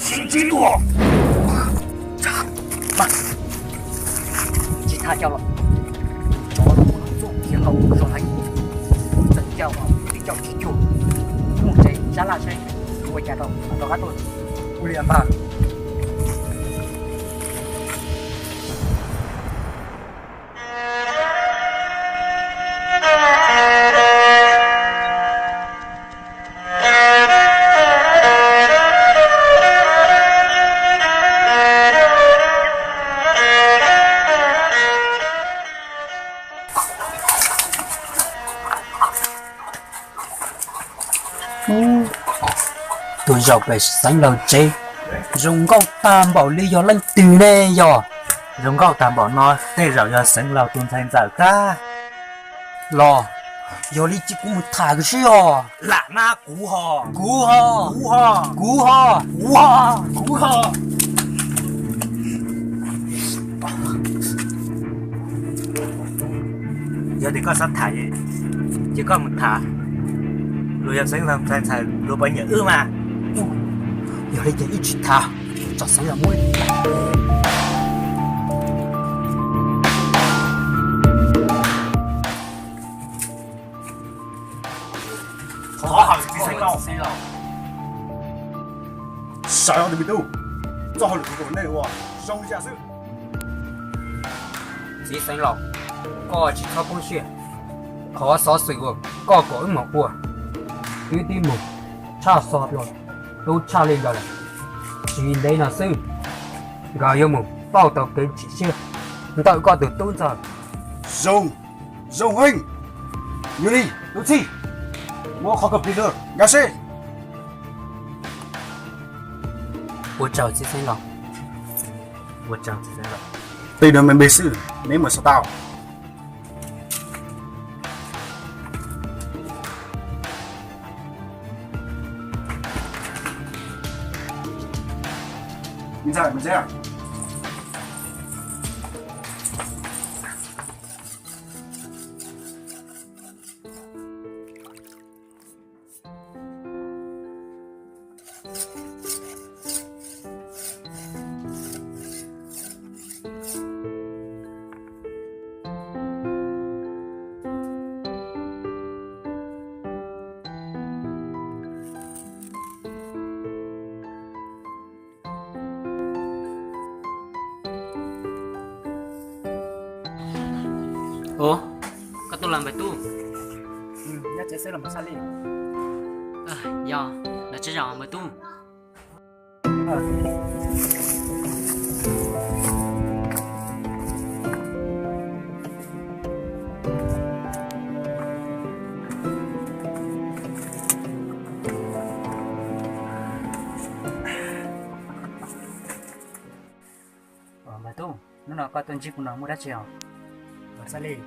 Sib ntsib dua. Tsis tham coj los, tsov los mus txuj khiav nkaus zoo heev. Txawm coj los twb coj tsis cuag, mus tsev sab laj saib ua cas rau rov qab tuaj. Ua li ntag. Tus zaum pem xeev laus tsev zoo nkauj tag npaum li yog leej twg ne yog? Zoo nkauj tag npaum no tej zaum yog xeev laus tus ntxhais ntxawm tag. Los yog li ces kuv mus tham kuv sib os. Lam nab kuv ho. Kuv ho. Kuv ho. Kuv ho. Kuv ho. Kuv ho. Yog tias koj xav tham, ces koj mus tham. Luag yog xeev laus ntxhais ntxawm luag puas nyiam wb mas. Yog li ces wb tsis tham, tsom xeev laus muab. Thov hawm txiv xeev laus. Sawv los tus me tub, txoj hauj lwm kuv kom nej ua zoo li cas xwb? Txiv xeev laus, koj tsis txhob poob siab. Qhov xov xwm uas koj kom wb mus ua, wb twb mus tshaj xov los tub tshaj li ntawd lawm. Tsis ntev no xwb, nkawd yuav mus pauj tau kev chim siab ntawm koj tus tub ntxawg. Zoo, zoo heev. Yog li tus txij, muab qhov computer nkag seb. Ua tsaug txiv xeev laus. Ua tsaug txiv xeev laus. Tej no me me xwb, neb mus xav tau. Ua, koj tuaj los npawg Tub? Nyob tsev xwb los Maiv Xab Lis? Yog, los tsev zos npawg Tub. Npawg Tub, hnub no koj tuaj ntsib kuv no muaj dab tsi os? Xab Lis,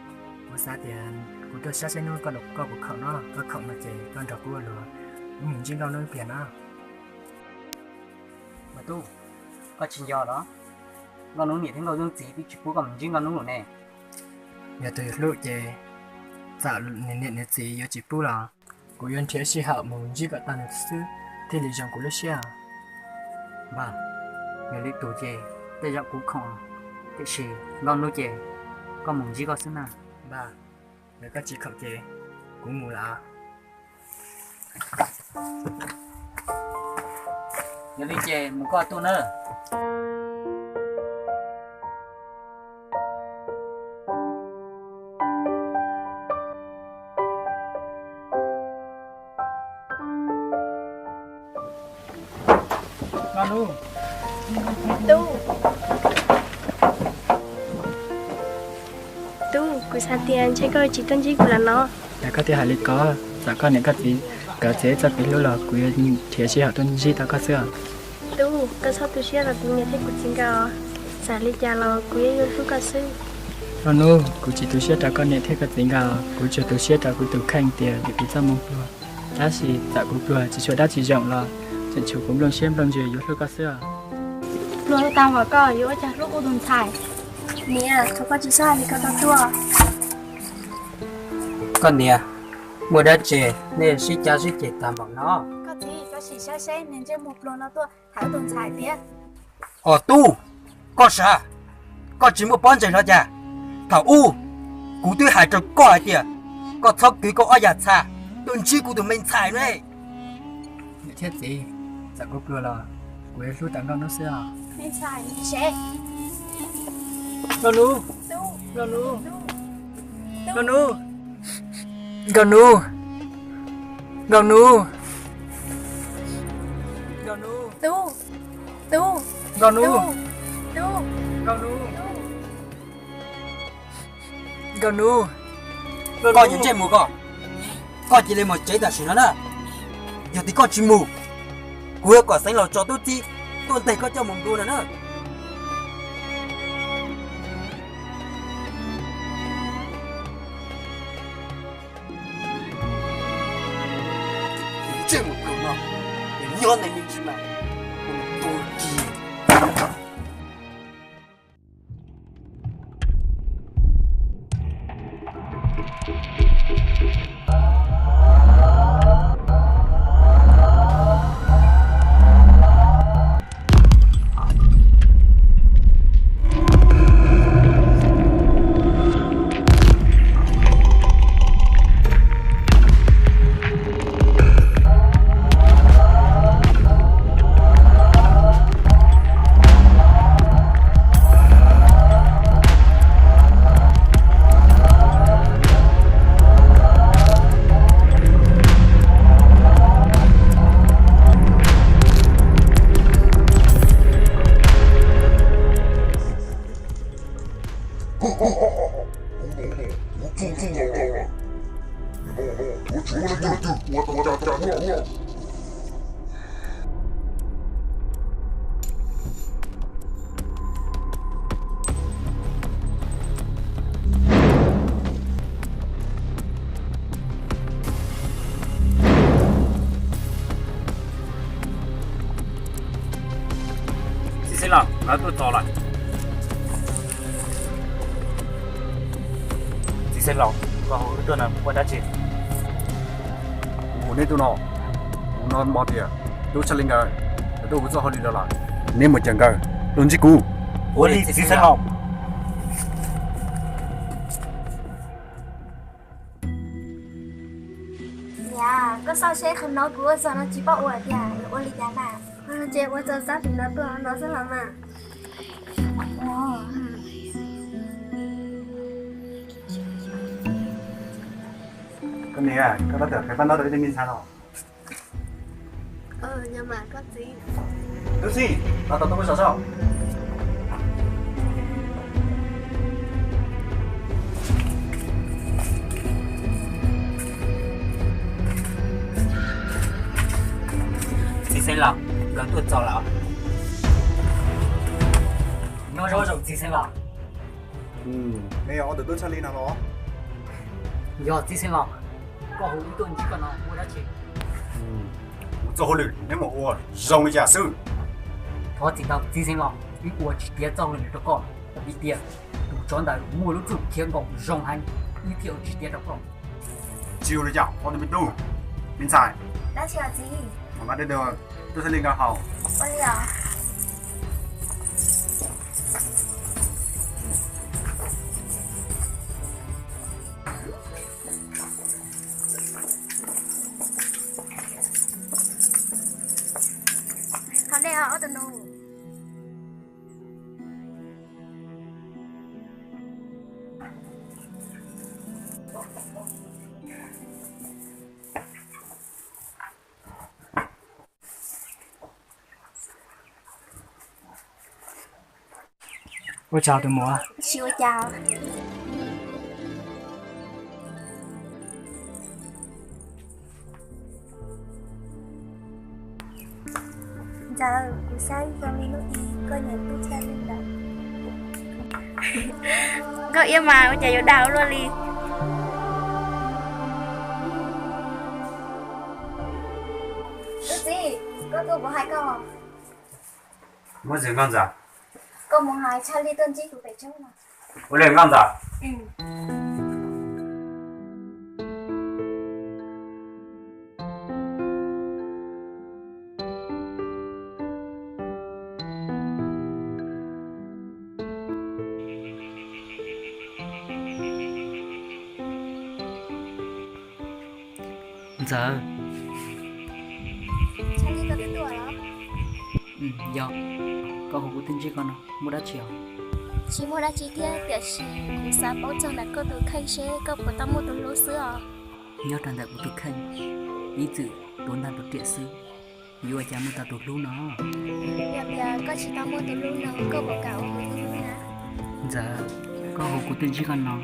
kuv xav tias kuv tuaj saib saib hnub koj, koj puas khoom no, koj khoom no ces koj nrog kuv ua luag, wb mus ntsib Nkauj Hnub ib pliag no. Npawg Tub, koj tsis nco los? Nkauj Hnub niam thiab Nkauj Hnub txiv twb tsis pub koj mus ntsib Nkauj Hnub lawm ne. Yog tus yus hlub ces txawm nws niam nws txiv yuav tsis pub los kuv yuav nrhiav sij hawm mus ntsib kom tau nws xwb thiaj li zoo kuv lub siab. Npawg, yog li tus ces tej zaum kuv khoom, tiam sis Nkauj Hnub ces koj mus ntsib koj xwb na. Npawg, yog koj tsis khoom ces kuv mus lawm. Yog li ces mus koj tuaj na. Tub, Tub, kuv xav tias ntshe koj tsis tuaj ntsib kuv lawm no. Yog koj twb hais li ko, txawm koj niam koj txiv nkawd txiav txoj kev hlub los kuv yuav nrhiav sij hawm tuaj ntsib tau koj xwb. Tub, koj txhob tu siab rau kuv niam thiab kuv txiv nkawd, txawm li cas los kuv yeej yuav hlub koj xwb. Nkauj Hnub, kuv tsis tu siab rau koj niam thiab koj txiv nkawd, kuv tsuas tu siab rau kuv tus kheej tias vim kuv txoj hmoo pluag. Tab sis txawm kuv pluag tsis tshua dab tsis zoo los tseem tshuav kuv nplooj siab nplooj ntsws yuav hlub koj xwb. Pluag tag npaum koj yuav ua cas hlub kuv tus ntxhais? Niam, thov koj tsis txhob hais li ko rau tuaj. Koj niam, muaj dab tsi nej sib cav sib ceg tag npaum no? Koj txiv, koj sim saib seb niag ntsej muag pluag no tuaj hais wb tus ntxhais tiag. Os Tub, koj sav, koj tsis muaj pob ntseg los cas? Thaum ub kuv twb hais rau koj hais tias koj txhob kwv koj ob yam txha tuaj ntsib kuv tus me ntxhais ne. Niam thiab txiv, txawm kuv pluag los kuv yuav hlub tau Nkauj Hnub xwb os. Nkauj Hnub, Nkauj Hnub, Nkauj Hnub, Nkauj Hnub, Nkauj Hnub, Nkauj Hnub, Tub, Tub, Nkauj Hnub, Tub, Nkauj Hnub, Nkauj Hnub, Nkauj Hnub. Koj yuav ntsej muag koj, koj cia li mus tsev tam sim no na. Yog tias koj tsis mus, kuv yuav kom Xeev Laus tso tub txib tuaj ntes koj coj mus nplua no na. Ntsej muag pluag no, nyob ntawm me ntsis mas kuv mus tua kis. Txiv Xeev Laus, lawv tuaj txog lawm. Txiv Xeev Laus, koj hu wb tuaj no muaj dab tsi? Kuv hu neb tuaj no, kuv hnov hmo tias tub Tshaj Li nkawd tuaj ua txoj hauj lwm los lawm, neb mus caw nkawd tuaj ntsib kuv. Ua li txiv Xeev Laus. Niam, koj xauj seb qhov no kuv ua txog no tsis paub ua tiag, ua li cas na? Ces ua txog xab tim no tuaj no xwb los mas. Niam, koj tab tom qhia pab ntaub rau ib tug me ntxhais no. Tub Xib, los tau tuaj pub saum saib. Txiv xeev laus, nkawd tuaj txog lawm. Nyob zoo txiv xeev laus. Nej yog ob tug tub txhawj li no los? Yog txiv xeev laus, koj hu wb tuaj ntsib koj no muaj dab tsi? Kuv txoj hauj lwm neb mus ua zoo li cas xwb? Thov txim ntau txiv xeev laus, wb ua tsis tiav txoj hauj lwm rau koj. Vim tias tus tsov ntawd muaj lub txuj khiav nkaus zoo heev, wb thiaj ua tsis tiav rau koj. Tsis ua li cas, ob tug me tub, me ntxhais, dab tsi os txiv? Mam nqa tej tub txhawj li nkawd haus. Ua li os. Haus dej os ob tug nus. Ua tsaug tus muam. Tsis ua cas. Ntxawm, kuv xav zoo li lub i koj niam tub Txhaj Lwj ntawd. Nkauj Iab mas ua cas yuav dag ua luaj li. Tub txib, koj tuaj kuv hais koj. Muaj txiv Nkauj Ntxawm. Koj mus hais Txhaj Lwj tuaj ntsib kuv pem tsev no. Ua li Nkauj Ntxawm. Ntxawm. Yog, koj hu kuv tuaj ntsib koj no muaj dab tsi os? Tsis muaj dab tsi thiab, tiam sis kuv xav paub txog ntawm koj tus kheej seb koj puas tau muaj tus hlub xwb os. Nyob rau ntawm kuv tus kheej, ib txwm tuav ntag tus riam xwb, yuav ua cas muaj tau tus hlub no? Yog tias koj tsis tau muaj tus hlub no, koj puas kam ua kuv tus hlub na? Ntxawm, koj hu kuv tuaj ntsib koj no,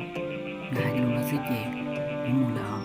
nws hais lus no xwb ces kuv mus lawm os.